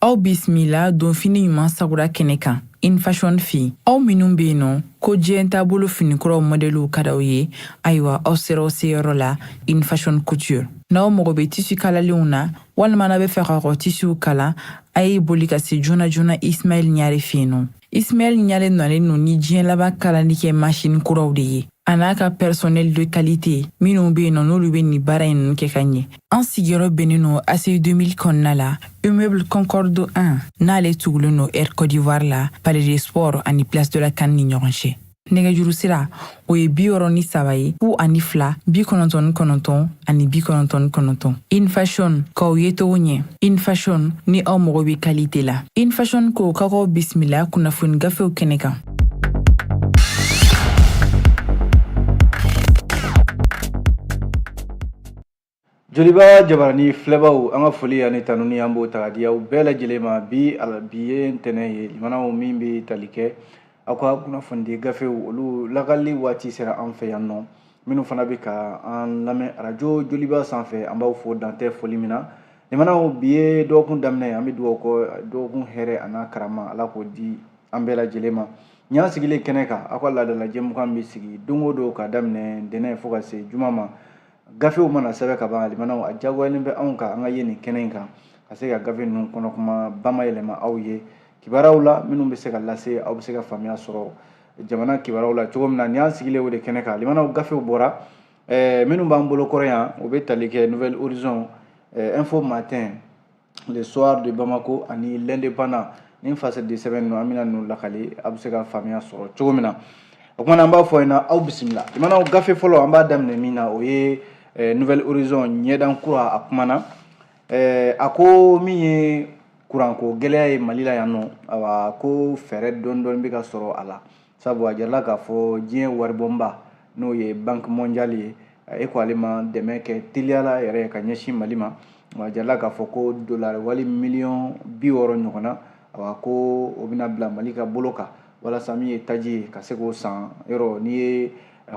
Aw bisimila donfini ɲuman sagura kɛnɛ kan InFashion fɛ. Aw minnu bɛ yen nɔ ko diɲɛ taabolo finikuraw mɔdɛliw ka d'aw ye, ayiwa, aw sera aw seyɔrɔ la, InFashion Couture. N'aw mago bɛ tissu kalalenw na, walima n'aw bɛ fɛ k'aw ka tissuw kala, a ye boli ka se joona joona Ismaël Ɲare fɛ yen nɔ. Ismaël Ɲare nalen don ni diɲɛ laban kalali kɛ machine kuraw de ye, a n'a ka personnel de qualité minnu bɛ yen nɔ, n'olu bɛ nin baara in ninnu kɛ ka ɲɛ. An sigiyɔrɔ bɛnnen don ACI 2000 kɔnɔna la, immeuble Concorde 1, n'ale tugulen don Air Côte d'Ivoire la, Palais des Sports ani Place de la CAN ni ɲɔgɔn cɛ. Nɛgɛjuru sira, o ye 63 ye, 02 99 ani 99. InFashion, k'aw ye togo ɲɛ. InFashion, ni aw mago bɛ qualité la. InFashion ko k'aw bisimila kunnafoni gafew kɛnɛ kan. Joliba jabarani filɛbaw, an ka foli ani tanuni, an b'o ta ka di aw bɛɛ lajɛlen ma. Bi bi ye ntɛnɛn ye, limanaw, min bɛ tali kɛ aw ka kunnafonidi gafew, olu lakali waati sera an fɛ yan nɔ. Minnu fana bɛ ka an lamɛn arajo Joliba sanfɛ, an b'aw fo dantɛ foli min na. Limanaw, bi ye dɔgɔkun daminɛ, an bɛ dugawu kɔ dɔgɔkun hɛrɛ a n'a karama, Ala k'o di an bɛɛ lajɛlen ma. Nin y'an sigilen kɛnɛ kan, aw ka laadala jɛmukan bɛ sigi don o don ka daminɛ ntɛnɛn fo ka se juma ma. Gafew mana sɛbɛn ka ban, limanaw, a diyagoyalen bɛ anw kan an ka ye nin kɛnɛ in kan ka se ka gafe ninnu kɔnɔ kuma bamayɛlɛma aw ye kibaruyaw la, minnu bɛ se ka lase, aw bɛ se ka faamuya sɔrɔ jamana kibaruyaw la cogo min na. Nin y'an sigilen o de kɛnɛ kan. Limanaw, gafew bɔra, minnu b'an bolo kɔrɔ yan, o bɛ tali kɛ Nouvel Horizon, Info Matin, Le Soir de Bamako ani L'Indépendant. Ni fasidi sɛbɛn ninnu, an bɛna ninnu lakali, a bɛ se ka faamuya sɔrɔ cogo min na. O kumana, an b'a fɔ ɲɛna, aw bisimila. Limanaw, gafe fɔlɔ, an b'a daminɛ min na, o ye Nouvel Horizon, ɲɛdan kura. A kumana, a ko min ye kuranko gɛlɛya ye Mali la yan nɔ, awa, ko fɛɛrɛ dɔɔni dɔɔni bɛ ka sɔrɔ a la, sabu a jirala k'a fɔ diɲɛ waribonba, n'o ye Banque mondiale ye, e ko ale ma dɛmɛ kɛ teliyala yɛrɛ ka ɲɛsin Mali ma. A jirala k'a fɔ ko dolari wali miliyɔn 60 ɲɔgɔn na, awa, ko o bɛna bila Mali ka bolo kan walasa min ye taji ye, ka se k'o san. Yɔrɔ n'i ye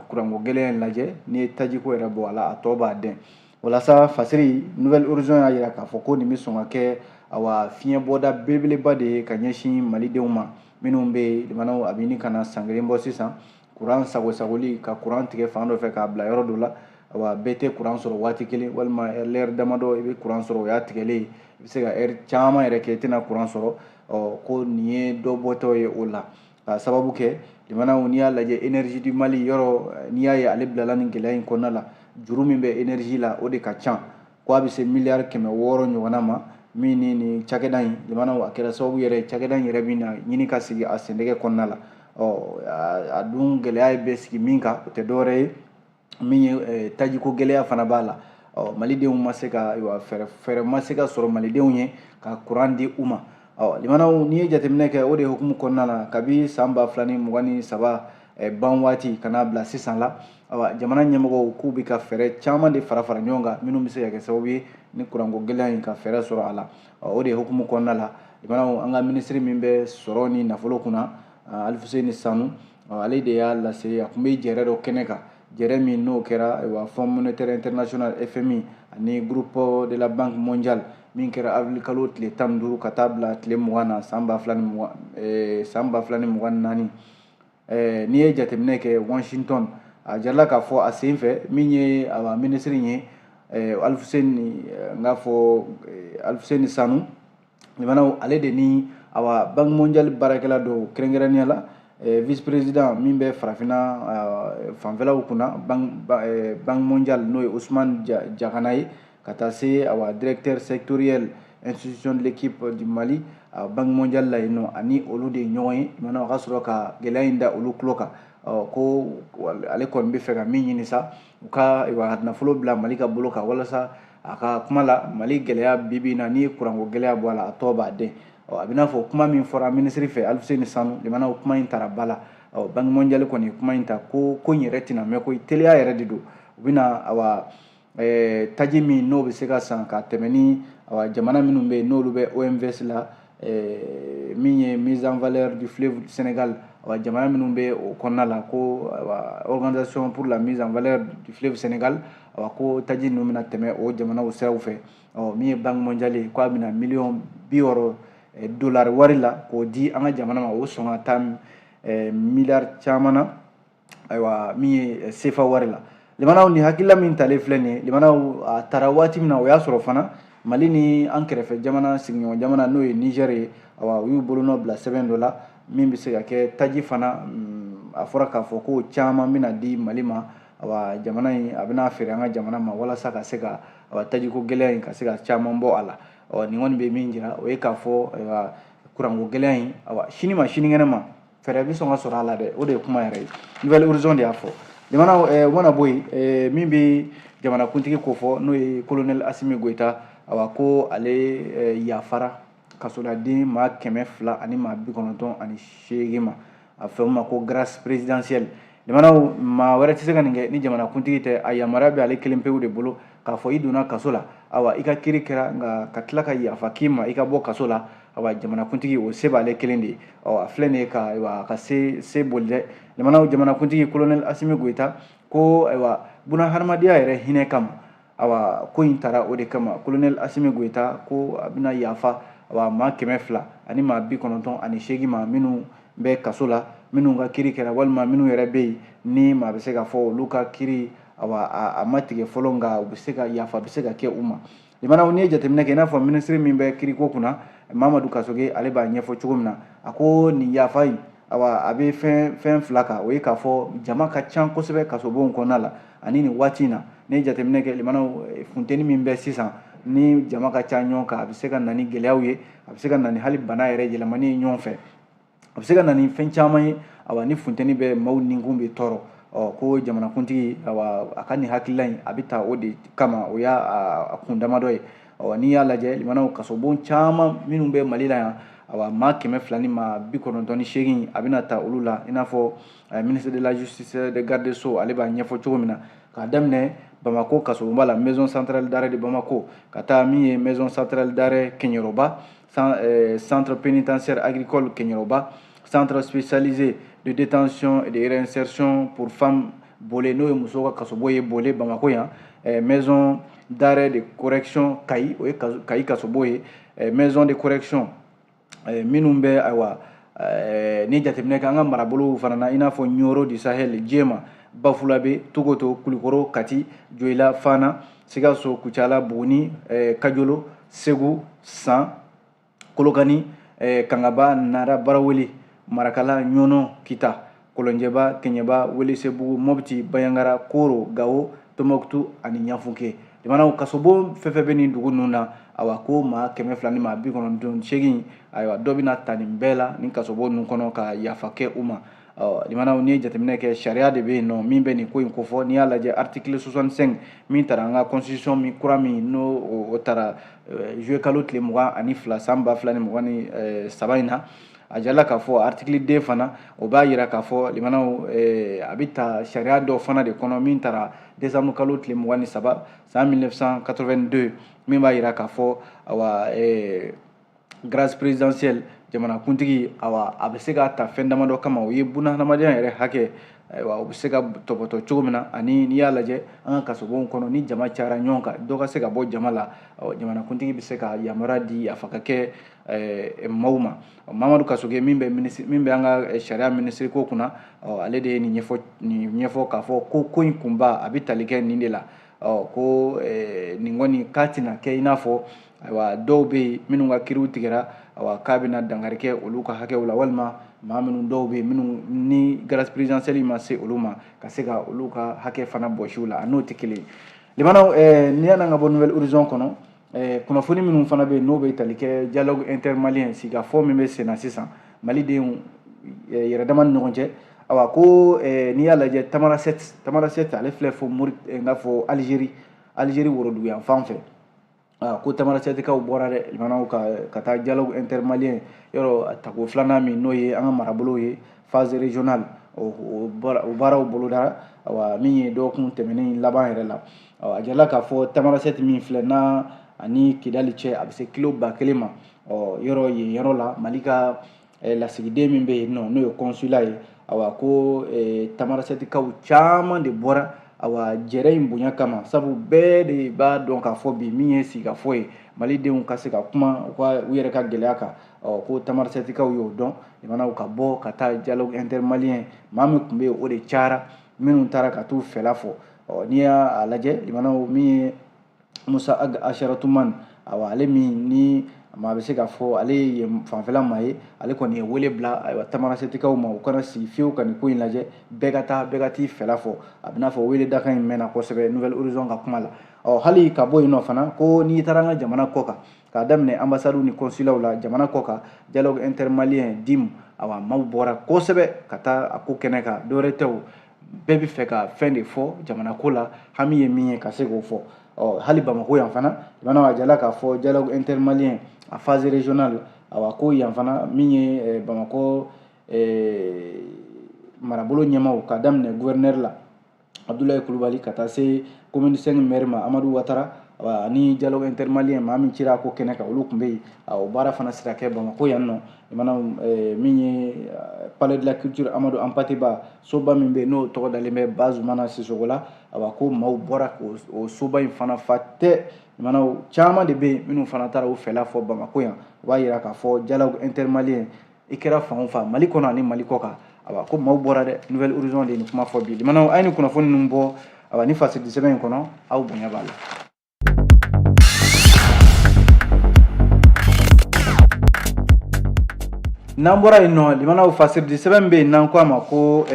kuranko gɛlɛya in lajɛ, n'i ye tajiko yɛrɛ bɔ a la, a tɔ b'a dɛn. Walasa fasiri Nouvel Horizon y'a jira k'a fɔ ko nin bɛ sɔn ka kɛ, awa, fiɲɛbɔda belebeleba de ye ka ɲɛsin malidenw ma minnu bɛ yen. Limanaw, a bɛ ɲini ka na san kelen bɔ sisan, kuran sagosagoli, ka kuran tigɛ fan dɔ fɛ k'a bila yɔrɔ dɔ la, awa, bɛɛ tɛ kuran sɔrɔ waati kelen, walima lɛri damadɔ i bɛ kuran sɔrɔ, o y'a tigɛlen ye, i bɛ se ka ɛri caman yɛrɛ kɛ i tɛna kuran sɔrɔ. Ɔ, ko nin ye dɔ bɔtɔ ye o la, ka sababu kɛ, limanaw, n'i y'a lajɛ, Énergie du Mali, yɔrɔ n'i y'a ye ale bilala nin gɛlɛya in kɔnɔna la, juru min bɛ énergie la, o de ka ca, ko a bɛ se miliyari 600 ɲɔgɔnna ma. Min ni nin cakɛda in, limanaw, a kɛra sababu yɛrɛ, cakɛda in yɛrɛ bɛna ɲini ka sigi a sendɛgɛ kɔnɔna la. Ɔ, a dun gɛlɛya bɛ sigi min kan, o tɛ dɔwɛrɛ ye, min ye tajiko gɛlɛya fana b'a la. Ɔ, malidenw ma se ka, ayiwa, fɛɛrɛ ma se ka sɔrɔ malidenw ye ka kuran di u ma. Ɔ, limanaw, n'i ye jateminɛ kɛ, o de hukumu kɔnɔna la, kabi san 2023 ban waati ka n'a bila sisan la, awa, jamana ɲɛmɔgɔw k'u bɛ ka fɛɛrɛ caman de fara fara ɲɔgɔn kan minnu bɛ se ka kɛ sababu ye ni kuranko gɛlɛya in ka fɛɛrɛ sɔrɔ a la. O de hukumu kɔnɔna la, limanaw, an ka minisiri min bɛ sɔrɔ ni nafolo kunna, Alifuseni Sanu, ale de y'a lase. A tun bɛ jɛrɛ dɔ kɛnɛ kan, jɛrɛ min n'o kɛra, ayiwa, Fonds monétaire international FMI ani Groupe de la Banque mondiale, min kɛra avril kalo tile 15 ka taa bila tile 20 na, san 2024. N'i ye jateminɛ kɛ Washington, a jirala k'a fɔ a sen fɛ, min ye awa minisiri ye, Alifuseni, n k'a fɔ Alifuseni Sanu, limanaw, ale de ni, awa, Banque mondiale baarakɛla dɔw, kɛrɛnkɛrɛnnenya la vice président min bɛ farafinna fanfɛlaw kunna Banque mondiale, n'o ye Ousmane Diagana ye, ka taa se, awa, directeur sectoriel institution de l'équipe du Mali Banque mondiale la yen nɔ, ani olu de ye ɲɔgɔn ye. Limanaw, a ka sɔrɔ ka gɛlɛya in da olu tulo kan, ko ale kɔni bɛ fɛ ka min ɲini sa, u ka, ayiwa, nafolo bila Mali ka bolo kan, walasa a ka kuma la, Mali gɛlɛya bi bi in na, n'i ye kuranko gɛlɛya bɔ a la, a tɔ b'a den. Ɔ, a bɛ n'a fɔ kuma min fɔra minisiri fɛ, Alifuseni Sanu, limanaw, kuma in taara ba la. Ɔ, Banque mondiale kɔni ye kuma in ta ko ko in yɛrɛ tɛna mɛn koyi, teliya yɛrɛ de don. U bɛna, awa, taji min n'o bɛ se ka san ka tɛmɛ ni, awa, jamana minnu bɛ yen n'olu bɛ OMVS la, min ye mise en valeur du fleuve Sénégal, awa, jamana minnu bɛ o kɔnɔna la, ko, awa, Organisation pour la mise en valeur du fleuve Sénégal, awa, ko taji ninnu bɛna tɛmɛ o jamanaw siraw fɛ. Ɔ, min ye Banque mondiale ye, k'a bɛna miliyɔn 60 dolari wari la k'o di an ka jamana ma, o sɔn ka taa miliyari caman na, ayiwa, min ye sefa wari la. Limanaw, ni hakilila min talen filɛ nin ye, limanaw, a taara waati min na, o y'a sɔrɔ fana Mali ni an kɛrɛfɛ jamana, sigiɲɔgɔn jamana, n'o ye Nizɛri ye, awa, u y'u bolonɔ bila sɛbɛn dɔ la min bɛ se ka kɛ taji fana. A fɔra k'a fɔ ko caman bɛna di Mali ma, awa, jamana in a bɛna feere an ka jamana ma walasa ka se ka, awa, tajiko gɛlɛya in ka se ka caman bɔ a la. Ɔ, nin kɔni bɛ min jira, o ye k'a fɔ, ayiwa, kuranko gɛlɛya in, awa, sini ma sinikɛnɛ ma, fɛɛrɛ bɛ sɔn ka sɔrɔ a la dɛ. O de ye kuma yɛrɛ ye. Nouvel Horizon de y'a fɔ. Jamana o mana bɔ yen, min bɛ jamanakuntigi ko fɔ, n'o ye colonel Asimi Goyita, awa, ko ale yafara kasoladen maa 298 ma, a fɛ ma ko grâce présidentielle. Jamanaw, maa wɛrɛ tɛ se ka nin kɛ ni jamanakuntigi tɛ. A yamaruya bɛ ale kelen pewu de bolo k'a fɔ i donna kaso la, awa, i ka kiiri kɛra, nka ka tila ka yafa k'i ma i ka bɔ kaso la, awa, jamanakuntigi, o se b'ale kelen de ye. Ɔ, a filɛ nin ye ka, ayiwa, ka se boli dɛ. Jamanaw, jamanakuntigi colonel Asimi Goyita ko, ayiwa, buna hadamadenya yɛrɛ hinɛ kama, awa, ko in taara o de kama. Colonel Asimi Goyita ko a bɛna yafa, awa, maa 298 ma minnu bɛ kaso la, minnu ka kiiri kɛra walima minnu yɛrɛ bɛ yen ni maa bɛ se ka fɔ olu ka kiiri, awa, a ma tigɛ fɔlɔ, nka u bɛ se ka yafa bɛ se ka kɛ u ma. Limanaw, n'i ye jateminɛ kɛ, i n'a fɔ minisiri min bɛ kiiriko kunna, Mamadu Kasoge, ale b'a ɲɛfɔ cogo min na, a ko nin yafa in, awa, a bɛ fɛn fila kan. O ye k'a fɔ jama ka ca kosɛbɛ kasobonw kɔnɔna la, ani nin waati in na, n'i ye jateminɛ kɛ, limanaw, funteni min bɛ sisan, ni jama ka ca ɲɔgɔn kan, a bɛ se ka na ni gɛlɛyaw ye, a bɛ se ka na ni hali bana yɛrɛ yɛlɛmani ye ɲɔgɔn fɛ, a bɛ se ka na ni fɛn caman ye. Awa, ni funteni bɛ maaw ninkun bɛ tɔɔrɔ. Ɔ, ko jamanakuntigi, awa, a ka nin hakilila in, a bɛ ta o de kama, o y'a a kun damadɔ ye. Ɔ, n'i y'a lajɛ, limanaw, kasobon caman minnu bɛ Mali la yan, awa, maa 298, a bɛna ta olu la, i n'a fɔ ministre de la Justice de garde des Sceaux, ale b'a ɲɛfɔ cogo min na, k'a daminɛ Bamako kasobonba la, Maison centrale d'arrêt de Bamako, ka taa min ye Maison centrale d'arrêt Keɲeroba, centre pénitentiaire agricole Keɲeroba, centre spécialisé de détention et de réinsertion pour femmes Bole, n'o ye musow ka kasobon ye Bole, Bamako yan, maison d'arrêt de correction Kayi, o ye Kayi kasobon ye, maison de correction minnu bɛ, ayiwa, ni jateminɛ kɛ an ka marabolow fana na, i n'a fɔ Ɲoro du Sahel, Jema, Bafulabe, Togoto, Kulikoro, Kati, Joyila, Fana, Sikaso, Kucala, Buguni, Kajolo, Segu, San, Kolokani, Kangaba, Nara, Baraweli, Marakala, Ɲɔnɔ, Kita, Kɔlɔnjɛba, Kɛɲɛba, Welesebugu, Mɔpti, Bayangara, Koro, Gawo, Tɔnbɔkutu ani Ɲafunke. Jamanaw, kasobon fɛn fɛn bɛ nin dugu ninnu na, awa, ko maa 298, ayiwa, dɔ bɛna ta nin bɛɛ la nin kasobon ninnu kɔnɔ ka yafa kɛ u ma. Ɔ, limanaw, n'i ye jateminɛ kɛ, sariya de bɛ yen nɔ min bɛ nin ko in kofɔ. N'i y'a lajɛ, article 65 min tara an ka constitution min kura min n'o o tara juillet kalo tile 22 san 2023 in na, a jirala k'a fɔ article 2 fana, o b'a yira k'a fɔ, limanaw, a bɛ ta sariya dɔ fana de kɔnɔ min tara décembre kalo tile 23 san 1982, min b'a yira k'a fɔ, awa, grâce présidentielle, jamanakuntigi, awa, a bɛ se ka ta fɛn damadɔ kama, o ye buna hadamadenya yɛrɛ hakɛ, ayiwa, o bɛ se ka tɔpɔtɔ cogo min na, ani n'i y'a lajɛ an ka kasobonw kɔnɔ, ni jama cayara ɲɔgɔn kan, dɔ ka se ka bɔ jama la, jamanakuntigi bɛ se ka yamaruya di yafa ka kɛ maaw ma. Mamadu Kasoge, min bɛ minisiri, min bɛ an ka sariya minisiri ko kunna, ale de ye nin ɲɛfɔ k'a fɔ ko ko in kunba a bɛ tali kɛ nin de la. Ɔ, ko nin kɔni k'a tɛna kɛ i n'a fɔ, ayiwa, dɔw bɛ yen minnu ka kiriw tigɛra, ayiwa, k'a bɛna dankari kɛ olu ka hakɛw la, walima maa minnu dɔw bɛ yen minnu ni grâce présidentielle ma se olu ma, ka se ka olu ka hakɛ fana bɔsi u la, a n'o tɛ kelen ye. Limanaw, n'i y'a ka bɔ Nouvel Horizon kɔnɔ, kunnafoni minnu fana bɛ yen n'o bɛ tali kɛ dialogue intermalien, sigikafɔ min bɛ sen na sisan malidenw yɛrɛ dama ni ɲɔgɔn cɛ, awa, ko n'i y'a lajɛ, Tamarasɛti, Tamarasɛti, ale filɛ fo Mori, n k'a fɔ Alizeri, Alizeri worodugu fan fɛ, ko Tamarasɛtikaw bɔra dɛ, limanaw, ka taa dialogue intermalien yɔrɔ tako filanan min n'o ye an ka marabolow ye, phase régionale, o baaraw bolodara, awa, min ye dɔgɔkun tɛmɛnen laban yɛrɛ la. A jirala k'a fɔ Tamarasɛti min filɛ n'a ani Kidali cɛ, a bɛ se kilo 1000 ma. Ɔ, yɔrɔ yen yɔrɔ la, Mali ka lasigiden min bɛ yen nɔ, n'o ye consulat ye, awa, ko Tamarasɛtikaw caman de bɔra. Awa, jɛrɛ in bonya kama, sabu bɛɛ de b'a dɔn k'a fɔ bi min ye sigikafɔ ye, malidenw ka se ka kuma u ka u yɛrɛ ka gɛlɛya kan. Ɔ, ko Tamasɛtikaw y'o dɔn, limanaw ka bɔ ka taa dialogue intermalien, maa min tun bɛ yen, o de cayara minnu taara ka t'u fɛla fɔ. Ɔ, n'i y'a lajɛ, limanaw, min ye Musa Ag Asharatuman, awa, ale min ni maa bɛ se k'a fɔ ale ye fanfɛla maa ye, ale kɔni ye wele bila, ayiwa, Tamarasɛtikaw ma, u kana sigi fiyewu ka nin ko in lajɛ, bɛɛ ka taa, bɛɛ ka t'i fɛla fɔ. A bɛ n'a fɔ wele dakan in mɛnna kosɛbɛ Nouvel Horizon ka kuma la. Ɔ, hali ka bɔ yen nɔ fana, ko n'i taara an ka jamana kɔ kan, k'a daminɛ ambassade ni consulat la jamana kɔ kan, dialogue intermalien DIM, awa, maaw bɔra kosɛbɛ ka taa a ko kɛnɛ kan. Dɔwɛrɛ tɛ o, bɛɛ bɛ fɛ ka fɛn de fɔ jamana ko la, hami ye min ye ka se k'o fɔ. Ɔ, hali Bamako yan fana, limanaw, a jala k'a fɔ dialogue intermalien a phase régionale, awa, ko yan fana min ye Bamakɔ marabolo ɲɛmaw, ka daminɛ gouverneur la Abdoulaye Kulubali ka taa se commune 5 maire ma Amadu Watara, ani dialogue intermalien maa min cira ko kɛnɛ kan, olu tun bɛ yen. O baara fana sera kɛ Bamakɔ yan nɔ. Limanaw, min ye palais de la culture Amadu Hampâté Bâ, soba min bɛ yen n'o tɔgɔ dalen bɛ Bazumana Sisoko la, awa, ko maaw bɔra o soba in fana fa tɛ. Limanaw, caman de bɛ yen minnu fana taara u fɛla fɔ Bamakɔ yan. O b'a yira k'a fɔ dialogue intermalien, i kɛra fan o fan, Mali kɔnɔ ani Mali kɔ kan, awa, ko maaw bɔra dɛ. Nouvel Horizon de ye nin kuma fɔ bi. Limanaw, a ye nin kunnafoni ninnu bɔ, awa, ni fasidi sɛbɛn in kɔnɔ, aw bonya b'a la. N'an bɔra yen nɔ, limanaw, fasiridi sɛbɛn bɛ yen n'an ko a ma ko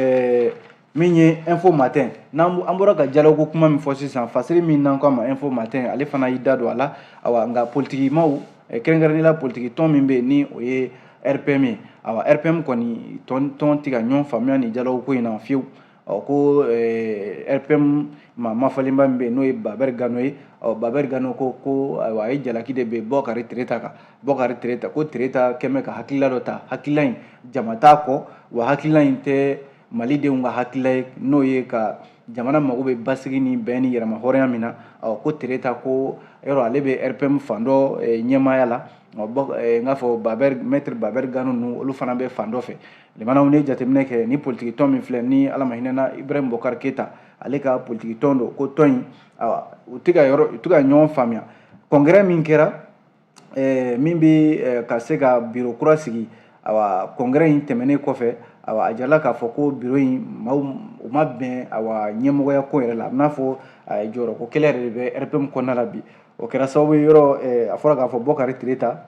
min ye Info Matin. N'an an bɔra ka dialogue ko kuma min fɔ sisan, fasiri min n'an ko a ma Info Matin, ale fana y'i da don a la. Awa, nka politikimaw, kɛrɛnkɛrɛnnenya la politiki tɔn min bɛ yen ni o ye RPM ye, awa, RPM kɔni tɔn tɛ ka ɲɔgɔn faamuya nin dialogue ko in na fiyewu. Ɔ, ko RPM maa mafalenba min bɛ yen n'o ye Babɛri Gano ye, ɔ, Babɛri Gano ko ayiwa, a ye jalaki de bɛ Bɔkari Tereta kan. Bɔkari Tereta ko Tereta kɛmɛ ka hakilila dɔ ta, hakilila in jama t'a kɔ, wa hakilila in tɛ malidenw ka hakilila ye, n'o ye ka jamana mago bɛ basigi ni bɛn ni yɛrɛmahɔrɔnya min na. Ɔ, ko Tereta ko yɔrɔ ale bɛ RPM fan dɔ ɲɛmaaya la, n k'a fɔ Babɛri, maître Babɛri Gano ninnu, olu fana bɛ fan dɔ fɛ. Limanaw, ni jateminɛ kɛ ni politiki tɔn min filɛ ni Ala ma hinɛna Ibrahim Bɔkari Keyita, ale ka politiki tɔn don, ko tɔn in, awa, u tɛ ka yɔrɔ, u tɛ ka ɲɔgɔn faamuya. Congrès min kɛra, min bɛ ka se ka bureau kura sigi, awa, congrès in tɛmɛnen kɔfɛ, awa, a jirala k'a fɔ ko bureau in maaw u ma bɛn, awa, ɲɛmɔgɔya ko yɛrɛ la. A bɛ n'a fɔ jɔyɔrɔko kɛlɛ yɛrɛ de bɛ RPM kɔnɔna la bi. O kɛra sababu ye yɔrɔ a fɔra k'a fɔ Bɔkari Tereta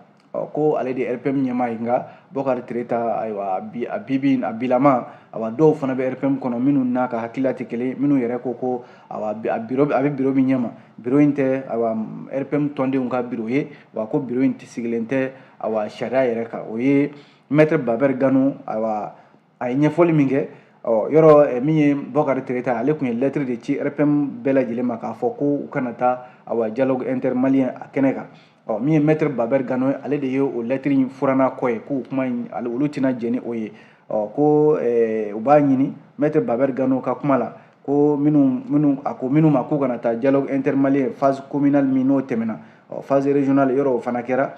ko ale de RPM ɲɛmaa ye, nka Bɔkari Tereta, ayiwa, bi a bi a bilama, awa, dɔw fana bɛ RPM kɔnɔ minnu n'a ka hakilila tɛ kelen, minnu yɛrɛ ko awa, a bureau, a bɛ bureau min ɲɛma, bureau in tɛ, awa, RPM tɔndenw ka bureau ye, wa ko bureau in sigilen tɛ, awa, sariya yɛrɛ kan. O ye maître Babɛri Gano, awa, a ye ɲɛfɔli min kɛ. Ɔ, yɔrɔ min ye Bɔkari Tereta, ale tun ye lettre de ci RPM bɛɛ lajɛlen ma k'a fɔ ko u kana taa, awa, dialogue intermalien a kɛnɛ kan. Ɔ, min ye maître Babɛri Gano ye, ale de ye o lettre in furanna kɔ ye, k'o kuma in, ale olu tɛna jɛn ni o ye. Ɔ, ko u b'a ɲini maître Babɛri Gano ka kuma la, ko minnu a ko minnu ma k'u kana taa dialogue intermalien phase communale min n'o tɛmɛna, ɔ, phase régionale yɔrɔ o fana kɛra.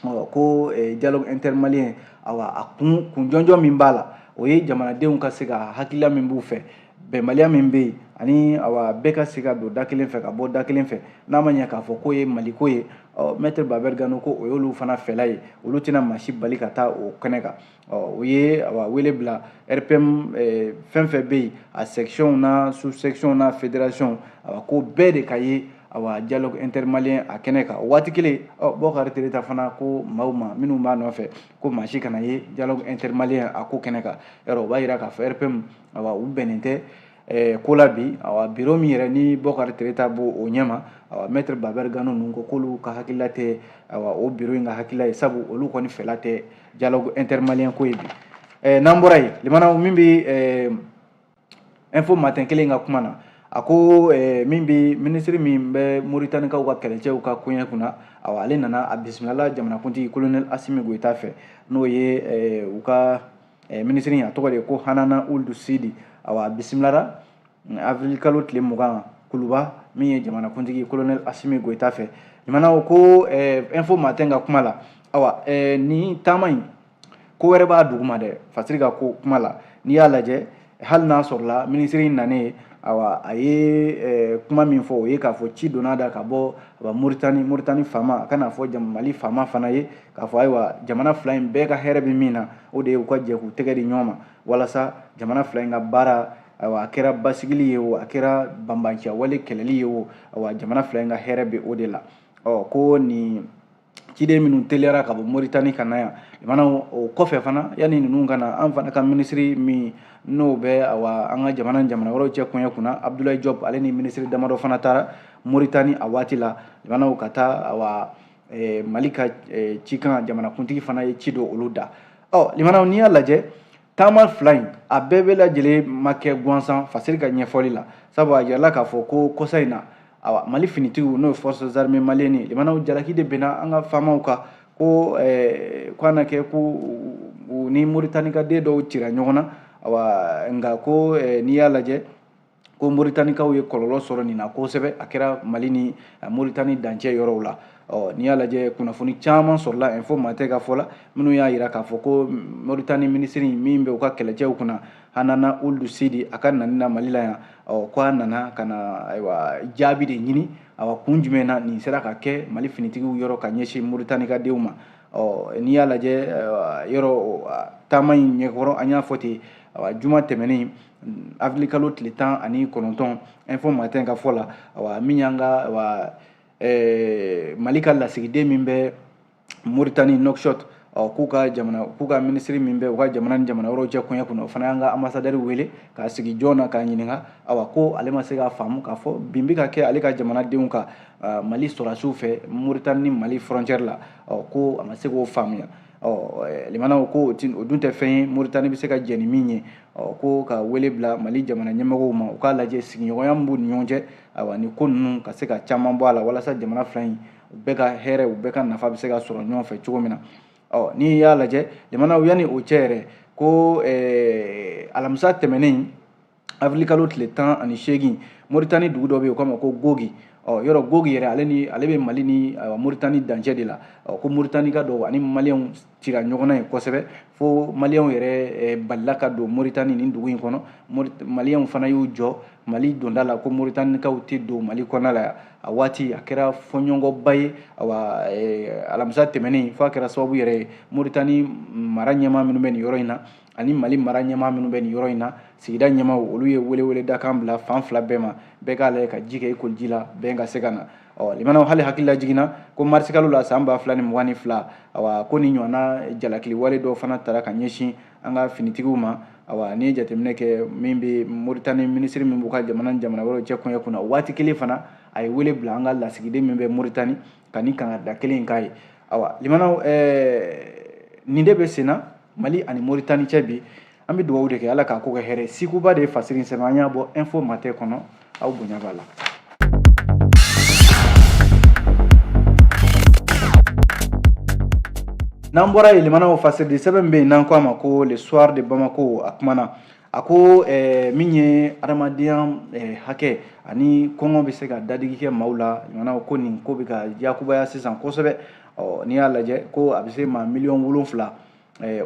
Ɔ, ko dialogue intermalien, awa, a kun jɔnjɔn min b'a la, o ye jamanadenw ka se ka hakilila min b'u fɛ, bɛnbaliya min bɛ yen, ani awa, bɛɛ ka se ka don da kelen fɛ ka bɔ da kelen fɛ, n'a ma ɲɛ k'a fɔ k'o ye Maliko ye. Ɔ, maître Babɛri Gano ko o y'olu fana fɛla ye, olu tɛna maa si bali ka taa o kɛnɛ kan. Ɔ, o ye, awa, wele bila RPM fɛn fɛn bɛ yen, a section na, sous section na, fédération, awa, ko bɛɛ de ka ye, awa, dialogue intermalien a kɛnɛ kan. O waati kelen, ɔ, Bɔkari Tereta fana ko maaw ma minnu b'a nɔfɛ ko maa si kana ye dialogue intermalien a ko kɛnɛ kan. Yɔrɔ o b'a yira k'a fɔ RPM, awa, u bɛnnen tɛ ko la bi. Awa, bureau min yɛrɛ ni Bɔkari Tereta b'o o ɲɛma, awa, maître Babɛri Gano ninnu ko k'olu ka hakilila tɛ, awa, o bureau in ka hakilila ye, sabu olu kɔni fɛla tɛ dialogue intermalien ko ye bi. N'an bɔra yen, limanaw, min bɛ Info Matin kelen ka kuma na, a ko min bɛ minisiri min bɛ Moritanikaw ka kɛlɛcɛw ka koɲɛ kunna, awa, ale nana a bisimilala jamanakuntigi colonel Asimi Goyita fɛ, n'o ye u ka minisiri, a tɔgɔ de ye ko Hanana Uld Sidi. Awa, a bisimilara avril kalo tile 20 Kuluba, min ye jamanakuntigi colonel Asimi Goyita fɛ. Limanaw, ko Info Matin ka kuma la, awa, nin taama in, ko wɛrɛ b'a duguma dɛ. Fasiri ka ko kuma la, n'i y'a lajɛ, hali n'a sɔrɔla minisiri in nanen, Awa, a ye kuma min fɔ, o ye k'a fɔ ci donna da ka bɔ Moritani, Moritani faama, a kana fɔ Mali faama fana ye k'a fɔ ayiwa, jamana fila in bɛɛ ka hɛrɛ bɛ min na, o de ye u ka jɛ k'u tɛgɛ di ɲɔgɔn ma walasa jamana fila in ka baara, ayiwa, a kɛra basigili ye o, a kɛra banbanciya wale kɛlɛli ye o, ayiwa, jamana fila in ka hɛrɛ bɛ o de la. Ɔ, ko nin ciden minnu teliyara ka bɔ Moritani ka na yan, limanaw, o kɔfɛ fana, yanni ninnu ka na, an fana ka minisiri min n'o bɛ, awa, an ka jamana ni jamana wɛrɛw cɛ koɲɛ kunna, Abdoulaye Diop, ale ni minisiri damadɔ fana taara Moritani a waati la, limanaw, ka taa, awa, Mali ka cikan, jamanakuntigi fana ye ci don olu da. Ɔ, limanaw, n'i y'a lajɛ, taama fila in a bɛɛ bɛ lajɛlen ma kɛ gansan Fasiri ka ɲɛfɔli la, sabu a jirala k'a fɔ ko kɔsa in na, awa, Mali finitigiw, n'o ye forces armées maliennes ye, limanaw, jalaki de benna an ka faamaw kan ko ko a na kɛ ko u ni Moritani ka den dɔw cira ɲɔgɔn na. Awa, nka ko n'i y'a lajɛ, ko Moritanikaw ye kɔlɔlɔ sɔrɔ nin na kosɛbɛ, a kɛra Mali ni Moritani dancɛ yɔrɔw la. Ɔ, n'i y'a lajɛ, kunnafoni caman sɔrɔla Info Matin ka fɔ la, minnu y'a yira k'a fɔ ko Moritani minisiri min bɛ u ka kɛlɛcɛw kunna, Hanana Uld Sidi, a ka nani na Mali la yan, ɔ, ko a nana ka na, ayiwa, jaabi de ɲini, awa, kun jumɛn na nin sera ka kɛ Mali finitigiw yɔrɔ ka ɲɛsin Moritani ka denw ma. Ɔ, n'i y'a lajɛ, yɔrɔ taama in ɲɛkɔrɔ, an y'a fɔ ten, awa, juma tɛmɛnen, avril kalo tile 19, Info Matin ka fɔ la, awa, min y'an ka, awa, Mali ka lasigiden min bɛ Moritani, Nouakchott, ɔ, k'u ka jamana, k'u ka minisiri min bɛ u ka jamana ni jamana wɛrɛw cɛ koɲɛ kunna, o fana y'an ka ambassadeur wele k'a sigi jɔn na k'a ɲininka, awa, ko ale ma se k'a faamu k'a fɔ bin bɛ ka kɛ ale ka jamanadenw kan Mali sɔrɔdasiw fɛ Moritani ni Mali frontière la. Ɔ, ko a ma se k'o faamuya. Ɔ, limanaw, ko o dun tɛ fɛn ye Moritani bɛ se ka jɛn ni min ye. Ɔ, ko ka wele bila Mali jamana ɲɛmɔgɔw ma, u k'a lajɛ sigiɲɔgɔnya min b'u ni ɲɔgɔn cɛ, ayiwa, nin ko ninnu ka se ka caman bɔ a la walasa jamana fila in, u bɛɛ ka hɛrɛ, u bɛɛ ka nafa bɛ se ka sɔrɔ ɲɔgɔn fɛ cogo min na. Ɔ, n'i y'a lajɛ, limanaw, yanni o cɛ yɛrɛ, ko alamisa tɛmɛnen, avril kalo tile 18, Moritani dugu dɔ bɛ yen, u k'a ma ko Gogi. Ɔ, yɔrɔ Gogi yɛrɛ, ale ni ale bɛ Mali ni, ayiwa, Moritani dancɛ de la. Ɔ, ko Moritani ka dɔw ani Maliyɛnw cira ɲɔgɔn na yen kosɛbɛ, fo Maliyɛnw yɛrɛ balila ka don Moritani nin dugu in kɔnɔ. Maliyɛnw fana y'u jɔ Mali donda la ko Moritanikaw tɛ don Mali kɔnɔna la yan. A waati a kɛra fɔɲɔgɔnkɔba ye, awa, alamisa tɛmɛnen, fo a kɛra sababu yɛrɛ ye Moritani mara ɲɛmaa minnu bɛ nin yɔrɔ in na ani Mali mara ɲɛmaa minnu bɛ nin yɔrɔ in na, sigida ɲɛmaaw, olu ye weleweledakan bila fan fila bɛɛ ma, bɛɛ k'a lajɛ ka ji kɛ i koliji la, bɛn ka se ka na. Ɔ, limanaw, hali hakili la jiginna ko marisikalo la san 2022, awa, ko nin ɲɔgɔnna jalakili wale dɔw fana tara ka ɲɛsin an ka finitigiw ma. Awa, n'i ye jateminɛ kɛ, min bɛ Moritani minisiri min b'u ka jamana ni jamana wɛrɛw cɛ koɲɛ kunna, waati kelen fana a ye wele bila an ka lasigiden min bɛ Moritani ka nin kangarida kelen in k'a ye. Awa, limanaw, nin de bɛ sen na Mali ani Moritani cɛ bi. An bɛ dugawu de kɛ, Ala k'a ko kɛ hɛrɛ. Sikuba de ye fasiri sɛbɛn, an y'a bɔ Info Matin kɔnɔ. Aw bonya b'a la. N'an bɔra yen, limanaw, fasiridi sɛbɛn bɛ yen n'an ko a ma ko Le Soir de Bamako, a kumana, a ko min ye adamadenya hakɛ ani kɔngɔ bɛ se ka dadigi kɛ maaw la, limanaw, ko nin ko bɛ ka yakubaya sisan kosɛbɛ. Ɔ, n'i y'a lajɛ, ko a bɛ se maa 7 miliyɔn,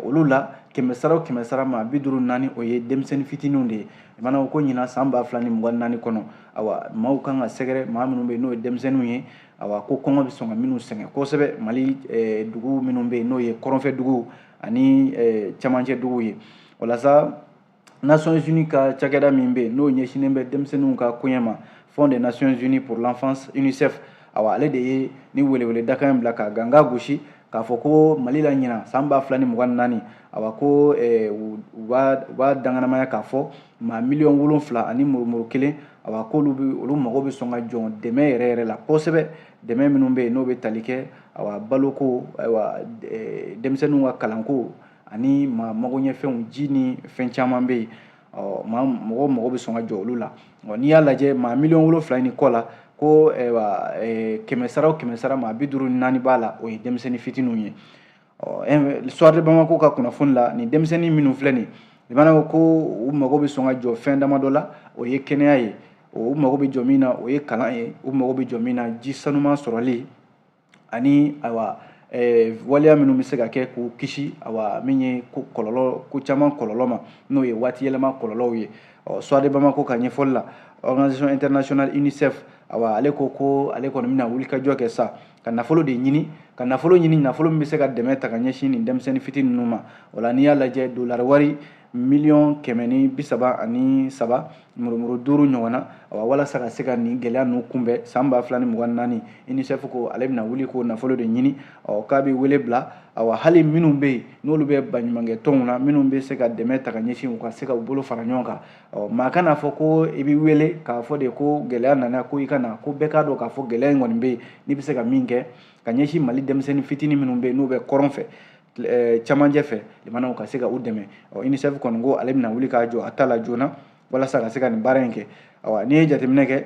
olu la kɛmɛ sara o kɛmɛ sara, maa 54, o ye denmisɛnnin fitininw de ye. Limanaw, ko ɲinan san 2024 kɔnɔ, awa, maaw kan ka sɛgɛrɛ, maa minnu bɛ yen n'o ye denmisɛnninw ye, awa, ko kɔngɔ bɛ sɔn ka minnu sɛgɛn kosɛbɛ Mali dugu minnu bɛ yen n'o ye kɔrɔnfɛ duguw ani cɛmancɛ duguw ye. Walasa Nations Unies ka cakɛda min bɛ yen n'o ɲɛsinnen bɛ denmisɛnninw ka koɲɛ ma, Fonds des Nations Unies pour l'enfance, UNICEF, awa, ale de ye ni welewele dakan in bila ka ganga gosi k'a fɔ ko Mali la ɲinan san 2024, awa, ko u b'a danganamaya k'a fɔ maa 7 miliyɔn ani murumuru kelen, awa, k'olu bɛ olu mago bɛ sɔn ka jɔ dɛmɛ yɛrɛ yɛrɛ la kosɛbɛ, dɛmɛ minnu bɛ yen n'o bɛ tali kɛ, awa, baloko, ayiwa, denmisɛnninw ka kalanko ani maa magoɲɛfɛnw, ji ni fɛn caman bɛ yen. Ɔ, maa mɔgɔw mago bɛ sɔn ka jɔ olu la. Ɔ, n'i y'a lajɛ, maa 7 miliyɔn ni kɔ la, ko ayiwa, kɛmɛ sara o kɛmɛ sara, maa 54 b'a la, o ye denmisɛnnin fitininw ye. Ɔ, Soir de Bamako ka kunnafoni la, nin denmisɛnnin minnu filɛ nin, limanaw, ko u mago bɛ sɔn ka jɔ fɛn damadɔ la, o ye kɛnɛya ye, u mago bɛ jɔ min na, o ye kalan ye, u mago bɛ jɔ min na, ji sanuman sɔrɔli ani, ayiwa, waleya minnu bɛ se ka kɛ k'u kisi, awa, min ye kɔlɔlɔ ko caman kɔlɔlɔ ma, n'o ye waati yɛlɛma kɔlɔlɔw ye. Ɔ, Soir de Bamako ka ɲɛfɔli la, organisation internationale UNICEF, awa, ale ko ko ale kɔni bɛna wulikajɔ kɛ sa ka nafolo de ɲini, ka nafolo ɲini, nafolo min bɛ se ka dɛmɛ ta ka ɲɛsin nin denmisɛnnin fitinin ninnu ma. O la, n'i y'a lajɛ, dolari wari miliyɔn 133 murumuru 5 ɲɔgɔn na, awa, walasa ka se ka nin gɛlɛya ninnu kunbɛn san 2024, UNICEF ko ale bɛna wuli k'o nafolo de ɲini. Ɔ, k'a bɛ wele bila, awa, hali minnu bɛ yen n'olu bɛ baɲumankɛ tɔnw na, minnu bɛ se ka dɛmɛ ta ka ɲɛsin, u ka se ka u bolo fara ɲɔgɔn kan. Ɔ, maa kana fɔ ko i bɛ wele k'a fɔ de ko gɛlɛya nana, ko i ka na, ko bɛɛ k'a dɔn k'a fɔ gɛlɛya in kɔni bɛ yen, n'i bɛ se ka min kɛ ka ɲɛsin Mali denmisɛnnin fitinin minnu bɛ yen n'u bɛ kɔrɔn fɛ, camancɛ fɛ, limanaw, ka se ka u dɛmɛ. Ɔ, UNICEF kɔni ko ale bɛna wuli k'a jɔ a ta la joona walasa ka se ka nin baara in kɛ. Awa, n'i ye jateminɛ kɛ,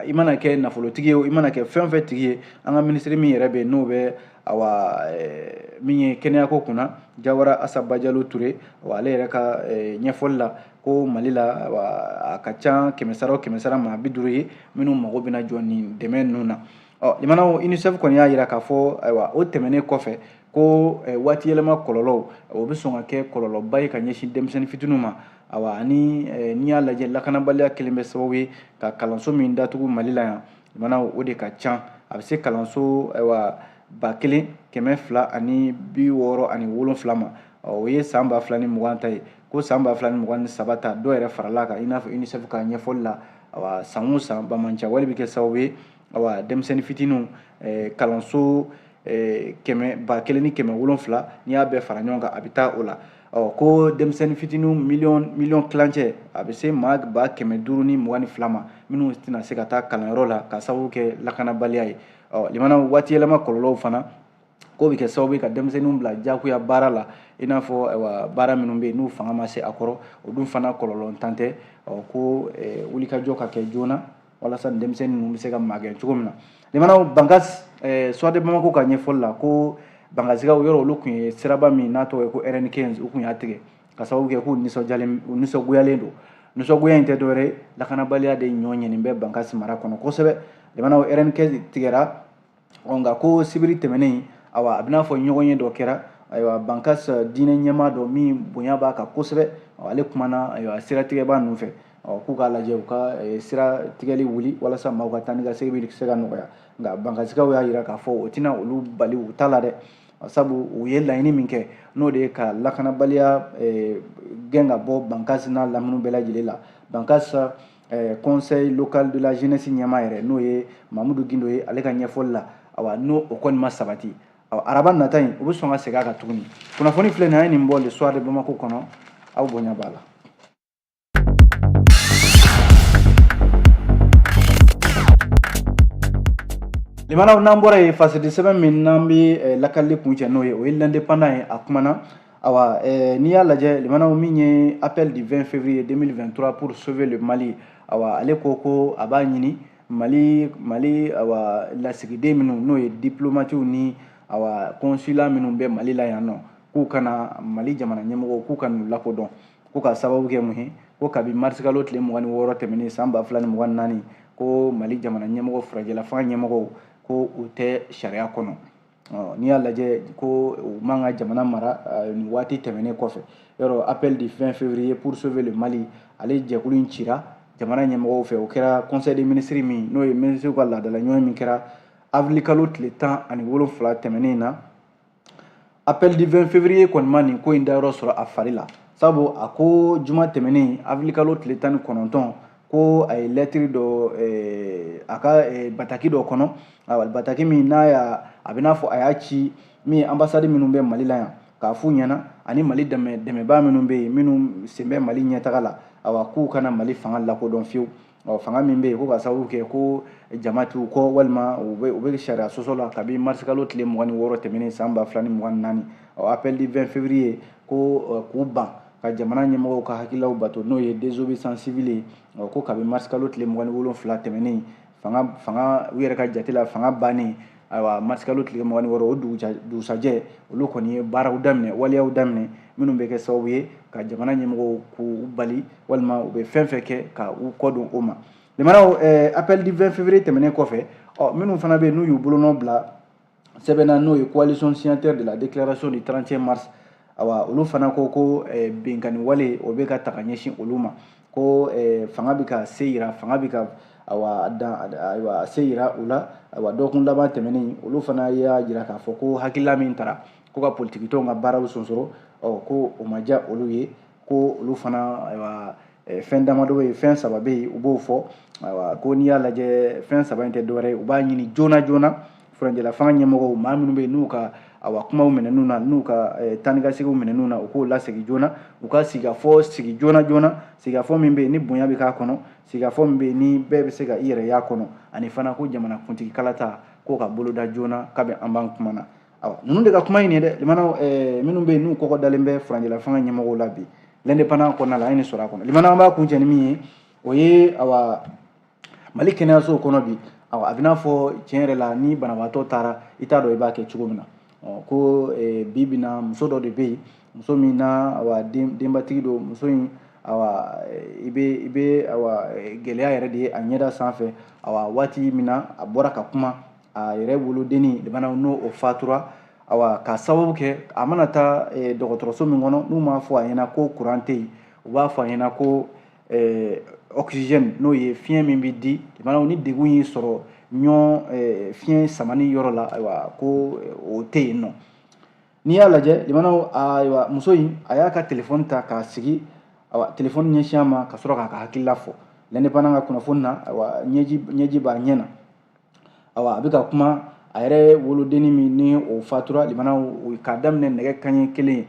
i mana kɛ nafolotigi ye o, i mana kɛ fɛn o fɛn tigi ye, an ka minisiri min yɛrɛ bɛ yen n'o bɛ, awa, min ye kɛnɛyako kunna, Jawara Asa Bajalo Ture, awa, ale yɛrɛ ka ɲɛfɔli la ko Mali la, awa, a ka ca kɛmɛ sara o kɛmɛ sara maa 50 ye minnu mago bɛna jɔ nin dɛmɛ ninnu na. Ɔ, limanaw, UNICEF kɔni y'a jira k'a fɔ, ayiwa, o tɛmɛnen kɔfɛ, ko waati yɛlɛma kɔlɔlɔw, o bɛ sɔn ka kɛ kɔlɔlɔba ye ka ɲɛsin denmisɛnnin fitininw ma. Awa, ani n'i y'a lajɛ, lakanabaliya kelen bɛ sababu ye ka kalanso min datugu Mali la yan, limanaw, o de ka ca. A bɛ se kalanso, ayiwa, 1267 ma. O ye san 2020 ta ye. Ko san 2023 ta, dɔ yɛrɛ farala kan. I n'a fɔ UNICEF ka ɲɛfɔli la, awa, san o san banbaanciya wale bɛ kɛ sababu ye, awa, denmisɛnnin fitininw, kalanso kɛmɛ 1700, n'i y'a bɛɛ fara ɲɔgɔn kan, a bɛ taa o la. Ɔ, ko denmisɛnnin fitininw miliyɔn tilancɛ, a bɛ se maa 522 ma minnu tɛna se ka taa kalanyɔrɔ la ka sababu kɛ lakanabaliya ye. Ɔ, limana, waati yɛlɛma kɔlɔlɔw fana k'o bɛ kɛ sababu ye ka denmisɛnninw bila jagoya baara la, i n'a fɔ, ayiwa, baara minnu bɛ yen n'u fanga ma se a kɔrɔ, o dun fana kɔlɔlɔ tan tɛ. Ɔ, ko wulikajɔ ka kɛ joona walasa nin denmisɛnnin ninnu bɛ se ka magɛn cogo min na. Limanaw, Bankas, Soir de Bamako ka ɲɛfɔli la, ko Bankasikaw yɔrɔ, olu tun ye siraba min n'a tɔgɔ ye ko RN15, u tun y'a tigɛ ka sababu kɛ k'u nisɔndiyalen, u nisɔngoyalen don. Nisɔngoya in tɛ dɔwɛrɛ ye, lakanabaliya de ɲɔ ɲɛnin bɛ Bankasi mara kɔnɔ kosɛbɛ. Limanaw, RN15 tigɛra. Ɔ, nka ko sibiri tɛmɛnen, awa, a bɛna fɔ ɲɔgɔn ye dɔ kɛra, ayiwa, Bankas diinɛ ɲɛmaa dɔ min bonya b'a kan kosɛbɛ, ale kumana, ayiwa, siratigɛba ninnu fɛ, ɔ, k'u k'a lajɛ u ka sira tigɛli wuli walasa maaw ka taa ni ka segin bɛ se ka nɔgɔya. Nka Bankasikaw y'a jira k'a fɔ o tɛna olu bali u ta la dɛ, sabu u ye laɲini min kɛ, n'o de ye ka lakanabaliya gɛn ka bɔ Bankasi n'a lamini bɛɛ lajɛlen la. Bankas conseil local de la jeunesse ɲɛmaa yɛrɛ, n'o ye Mamudu Gindo ye, ale ka ɲɛfɔli la, awa, n'o o kɔni ma sabati, awa, araba nata in, u bɛ sɔn ka segin a kan tuguni. Kunnafoni filɛ nin ye, an ye nin bɔ Le Soir de Bamako kɔnɔ. Aw bonya b'a la. Limanaw, n'an bɔra yen, fasidi sɛbɛn min n'an bɛ lakalili kuncɛ n'o ye, o ye L'Indépendant ye. A kumana, awa, n'i y'a lajɛ, limanaw, min ye appel du 20 février 2023 pour sauver le Mali, awa, ale ko ko a b'a ɲini Mali, awa, lasigiden minnu n'o ye diplomatiw ni, awa, consulat minnu bɛ Mali la yan nɔ, k'u kana Mali jamana ɲɛmɔgɔw, k'u ka n'u lakodɔn, ko ka sababu kɛ mun ye? Ko kabi marisikalo tile 26 tɛmɛnen san 2024, ko Mali jamana ɲɛmɔgɔ, furajɛla fanga ɲɛmɔgɔw, ko u tɛ sariya kɔnɔ. N'i y'a lajɛ, ko u man ka jamana mara nin waati tɛmɛnen kɔfɛ. Yɔrɔ appel du 20 février pour sauver le Mali, ale jɛkulu in cira jamana ɲɛmɔgɔw fɛ. O kɛra conseil des ministres min, n'o ye ministres ka laadala ɲɔgɔn min kɛra avril kalo tile 17 tɛmɛnen na. Appel du 20 février kɔni ma nin ko in dayɔrɔ sɔrɔ a fari la, sabu a ko juma tɛmɛnen, avril kalo tile 19, ko a ye lɛtiri dɔ a ka bataki dɔ kɔnɔ, ayiwa, bataki min n'a y'a, a bɛ n'a fɔ a y'a ci min ye ambassade minnu bɛ Mali la yan k'a f'u ɲɛna, ani Mali dɛmɛbaa minnu bɛ yen, minnu sen bɛ Mali ɲɛtaga la, awa, k'u kana Mali fanga lakodɔn fiyewu. Ɔ, fanga min bɛ yen, ko ka sababu kɛ ko jama t'u kɔ, walima u bɛ sariya sɔsɔ la kabi marisikalo tile 26 tɛmɛnen san 2024. Ɔ, appel du 20 février ko k'u ban ka jamana ɲɛmɔgɔw ka hakililaw bato, n'o ye désobéissance civile ye. Ɔ, ko kabi marisikalo tile 27 tɛmɛnen, fanga u yɛrɛ ka jate la, fanga bannen, ayiwa, marisikalo tile 26, o dugusajɛ, olu kɔni ye baaraw daminɛ, waleyaw daminɛ minnu bɛ kɛ sababu ye ka jamana ɲɛmɔgɔw k'u bali, walima u bɛ fɛn fɛn kɛ ka u kɔ don o ma. Limanaw, appel du 20 février tɛmɛnen kɔfɛ, ɔ, minnu fana bɛ yen n'u y'u bolonɔ bila sɛbɛn na, n'o ye Coalition signataire de la déclaration du 31 mars, awa olu fana ko binkanni wale o bɛ ka ta ka ɲɛsin olu ma, ko fanga bɛ ka se yira, fanga bɛ ka awa dan ayiwa se yira u la. Ayiwa, dɔgɔkun laban tɛmɛnen, olu fana y'a jira k'a fɔ ko hakilila min tara ko ka politikitɔnw ka baaraw sonsoro, ɔ ko o ma diya olu ye, ko olu fana ayiwa fɛn damadɔ bɛ yen, fɛn saba bɛ yen, u b'o fɔ. Ayiwa, ko n'i y'a lajɛ, fɛn saba in tɛ dɔwɛrɛ ye, u b'a ɲini joona joona furancɛla fanga ɲɛmɔgɔw, maa minnu bɛ yen n'u ka awa kumaw minɛn'u na, n'u ka taa ni ka seginw minɛn'u na, u k'o lasegin joona, u ka sigikafɔ sigi joona joona, sigikafɔ min bɛ yen ni bonya bɛ k'a kɔnɔ, sigikafɔ min bɛ yen ni bɛɛ bɛ se ka i yɛrɛ y'a kɔnɔ, ani fana ko jamanakuntigi kalata k'o ka boloda joona kabi an b'an kuma na. Awa, ninnu de ka kuma in ye dɛ, limanaw, minnu bɛ yen n'u kɔkɔ dalen bɛ furancɛla fanga ɲɛmɔgɔw la bi, L'Indépendant kɔnɔna la, an ye nin sɔrɔ a kɔnɔ. Limanaw, an b'a kuncɛ ni min ye, o ye awa Mali kɛnɛyasow kɔnɔ bi, awa a bɛ n'a fɔ tiɲɛ yɛrɛ la, ni banabaatɔ taara, i t'a dɔn i b'a kɛ cogo min na. Ko bi bi na, muso dɔ de bɛ yen, muso min na awa denbatigi don. Muso in, awa i bɛ awa gɛlɛya yɛrɛ de ye a ɲɛda sanfɛ. Awa, waati min na a bɔra ka kuma, a yɛrɛ wolodenni limanaw, n'o o fatura, awa k'a sababu kɛ a mana taa dɔgɔtɔrɔso min kɔnɔ, n'u m'a fɔ a ɲɛna ko kuran tɛ yen, u b'a fɔ a ɲɛna ko oxygène, n'o ye fiɲɛ min bɛ di limanaw ni degun y'i sɔrɔ ɲɔ fiɲɛ samani yɔrɔ la, ayiwa ko o tɛ yen nɔ. N'i y'a lajɛ limanaw, ayiwa muso in a y'a ka telefɔni ta k'a sigi, ayiwa telefɔni ɲɛsin a ma ka sɔrɔ k'a ka hakilila fɔ L'Indépendant ka kunnafoni na. Ayiwa, ɲɛji b'a ɲɛ na, ayiwa a bɛ ka kuma a yɛrɛ wolodenni min ni o fatura limanaw, k'a daminɛ nɛgɛ kanɲɛ 1,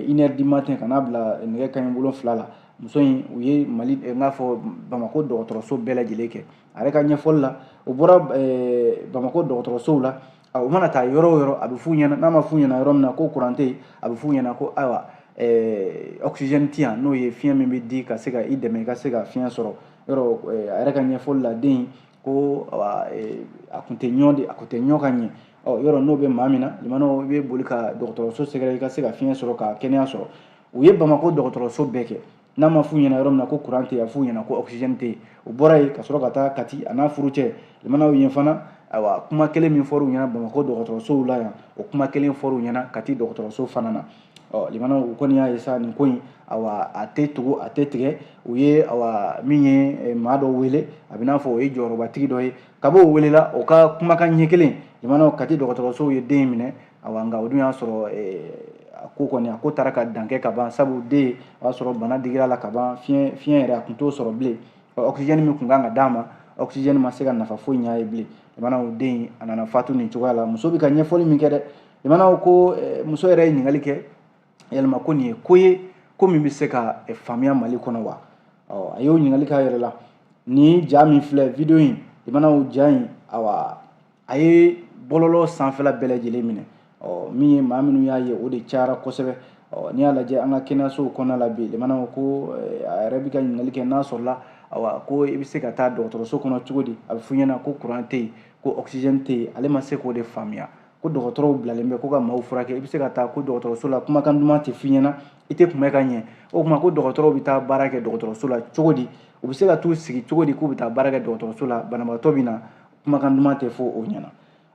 1h du matin, ka n'a bila nɛgɛ kanɲɛ 7 la. Muso in, u ye Mali, n k'a fɔ Bamakɔ dɔgɔtɔrɔso bɛɛ lajɛlen kɛ. A yɛrɛ ka ɲɛfɔli la, u bɔra Bamakɔ dɔgɔtɔrɔsow la, u mana taa yɔrɔ o yɔrɔ, a bɛ f'u ɲɛna, n'a ma f'u ɲɛna yɔrɔ min na ko kuran tɛ yen, a bɛ f'u ɲɛna ko ayiwa oxygène ti yan, n'o ye fiɲɛ min bɛ di ka se ka i dɛmɛ i ka se ka fiɲɛ sɔrɔ yɔrɔ. A yɛrɛ ka ɲɛfɔli la, den ko a kun tɛ ɲɔ de, a kun tɛ ɲɔ ka ɲɛ. Ɔ yɔrɔ n'o bɛ maa min na limanaw, i bɛ boli ka dɔgɔtɔrɔso sɛgɛrɛ i ka se ka fiɲɛ sɔrɔ, ka kɛnɛya sɔrɔ. U ye Bamakɔ dɔgɔtɔrɔso bɛɛ kɛ, n'a ma f'u ɲɛna yɔrɔ min na ko kuran tɛ yen, a f'u ɲɛna ko oxygène tɛ yen. U bɔra yen ka sɔrɔ ka taa Kati, a n'a furucɛ limanaw. Yen fana, ayiwa kuma kelen min fɔr'u ɲɛna Bamakɔ dɔgɔtɔrɔsow la yan, o kuma kelen fɔr'u ɲɛna Kati dɔgɔtɔrɔso fana na. Ɔ limanaw, u kɔni y'a ye sa, nin ko in, awa a tɛ tugu a tɛ tigɛ. U ye awa min ye maa dɔ wele, a bɛ n'a fɔ o ye jɔyɔrɔbatigi dɔ ye, ka b'o welela, o ka kumakan ɲɛ kelen limanaw, Kati dɔgɔtɔrɔsow ye den minɛ. Awa nka o dun y'a sɔrɔ a ko kɔni, a ko taara ka dan kɛ ka ban, sabu den, o y'a sɔrɔ bana digira la ka ban, fiɲɛ fiɲɛ yɛrɛ a kun t'o sɔrɔ bilen. Oxygène min kun kan ka d'a ma, oxygène ma se ka nafa foyi ɲ'a ye bilen. Limanaw, den a nana fatu nin cogoya la. Muso bɛ ka ɲɛfɔli min kɛ dɛ limanaw, ko muso yɛrɛ ye ɲininkali kɛ yalima ko nin ye ko ye ko min bɛ se ka faamuya Mali kɔnɔ wa? Ɔ a y'o ɲininkali k'a yɛrɛ la. Ni ja min filɛ, vidéo in limanaw, ja in, awa a ye bɔlɔlɔ sanfɛla bɛɛ lajɛlen minɛ. Ɔ min ye maa minnu y'a ye, o de cayara kosɛbɛ. Ɔ n'i y'a lajɛ an ka kɛnɛyasow kɔnɔna la bi limanaw, ko a yɛrɛ bɛ ka ɲininkali kɛ n'a sɔrɔla awa ko i bɛ se ka taa dɔgɔtɔrɔso kɔnɔ cogo di, a bɛ f'u ɲɛna ko kuran tɛ yen, ko oxygène tɛ yen. Ale ma se k'o de faamuya, ko dɔgɔtɔrɔw bilalen bɛ ko ka maaw furakɛ, i bɛ se ka taa ko dɔgɔtɔrɔso la, kumakan duman tɛ f'i ɲɛna, i tɛ kunbɛ ka ɲɛ. O tuma ko dɔgɔtɔrɔw bɛ taa baara kɛ dɔgɔtɔrɔso la cogo di? U bɛ se ka t'u sigi cogo di k'u bɛ taa baara kɛ dɔgɔtɔrɔso la, banabaatɔ bɛ na, kumakan duman tɛ fɔ o ɲɛna?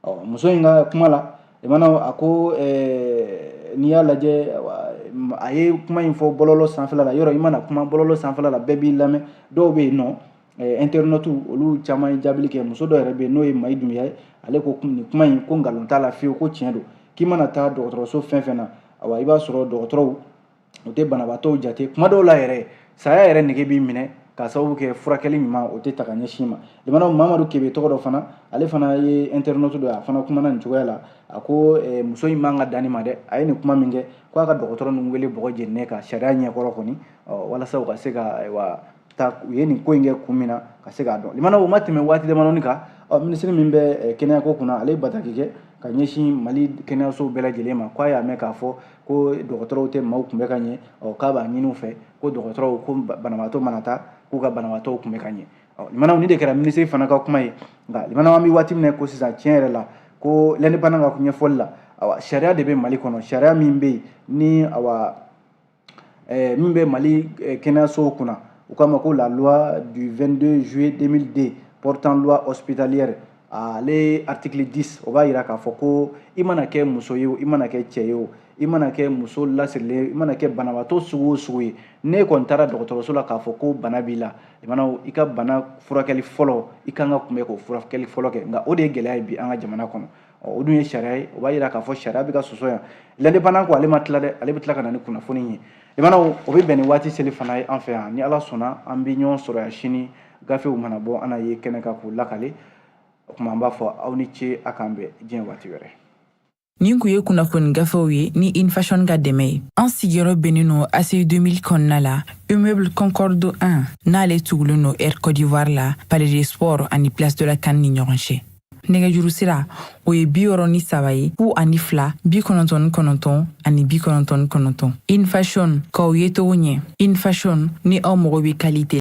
Ɔ muso in ka kuma la limanaw, a ko n'i y'a lajɛ, a ye kuma in fɔ bɔlɔlɔ sanfɛla la. Yɔrɔ i mana kuma bɔlɔlɔ sanfɛla la, bɛɛ b'i lamɛn. Dɔw bɛ yen nɔ, internautes, olu caman ye jaabili kɛ. Muso dɔ yɛrɛ bɛ yen n'o ye Mayi Dunbiya ye, ale ko nin kuma in ko nkalon t'a la fiyewu, ko tiɲɛ don, k'i mana taa dɔgɔtɔrɔso fɛn fɛn na, awa i b'a sɔrɔ dɔgɔtɔrɔw u tɛ banabaatɔw jate. Kuma dɔw la yɛrɛ, saya yɛrɛ nege b'i minɛ k'a sababu kɛ furakɛli ɲuman o tɛ ta ka ɲɛsin ma. Limanaw, Mamadu Kebe tɔgɔ dɔ fana, ale fana ye internaute dɔ ye, a fana kumana nin cogoya la. A ko muso in man ka dan nin ma dɛ, a ye nin kuma min kɛ, ko a ka dɔgɔtɔrɔ ninnu wele bɔgɔ jeninen kan sariya ɲɛkɔrɔ kɔni, walasa u ka se ka ayiwa ta u ye nin ko in kɛ kun min na, ka se k'a dɔn. Limanaw, o ma tɛmɛ waati damadɔni kan, ɔ minisiri min bɛ kɛnɛyako kunna, ale ye bataki kɛ ka ɲɛsin Mali kɛnɛyasow bɛɛ lajɛlen ma, k'a y'a mɛn k'a fɔ ko dɔgɔtɔrɔw tɛ maaw kunbɛ ka ɲɛ. Ɔ k'a b'a ɲini u fɛ ko dɔgɔtɔrɔw, ko banabaatɔ mana taa, k'u ka banabaatɔw kunbɛ ka ɲɛ. Ɔ limanaw, nin de kɛra minisiri fana ka kuma ye. Nka limanaw, an bɛ waati min na ko sisan, tiɲɛ yɛrɛ la, ko L'Indépendant ka ɲɛfɔli la, awa sariya de bɛ Mali kɔnɔ, sariya min bɛ yen ni awa min bɛ Mali kɛnɛyasow kunna, u k'a ma ko la loi du 22 juillet 2002 portant loi hospitalière. Ale article 10, o b'a yira k'a fɔ ko i mana kɛ muso ye o, i mana kɛ cɛ ye o, i mana kɛ muso lasirilen, i mana kɛ banabaatɔ sugu o sugu ye, n'e kɔni taara dɔgɔtɔrɔso la k'a fɔ ko bana b'i la, limanaw, i ka bana furakɛli fɔlɔ, i kan ka kunbɛ k'o furakɛli fɔlɔ kɛ. Nka o de ye gɛlɛya ye bi an ka jamana kɔnɔ. O dun ye sariya ye, o b'a yira k'a fɔ sariya bɛ ka sɔsɔ yan. L'Indépendant ko ale ma tila dɛ, ale bɛ tila ka na ni kunnafoni ye. Limanaw, o bɛ bɛn ni waati seli fana ye an fɛ yan. Ni Ala sɔnna, an bɛ ɲɔgɔn sɔrɔ yan sini. Gafew mana bɔ, an na ye kɛnɛ kan k'u lakale. O tuma, an b'a fɔ aw ni ce, a k'an bɛn diɲɛ waati wɛrɛ. Nin kun ye kunnafoni gafew ye ni Infashion ka dɛmɛ ye. An sigiyɔrɔ bɛnnen no ACI 2000 kɔnɔna la, immeuble Concorde 1, n'ale tugulen no Air Côte d'Ivoire la, Palais des Sports ani Place de la CAN ni ɲɔgɔn cɛ. Nɛgɛjuru sira, o ye 63 ye, 02 99 ani 99. Infashion, k'aw ye togo ɲɛ. Infashion, ni aw mago bɛ qualité.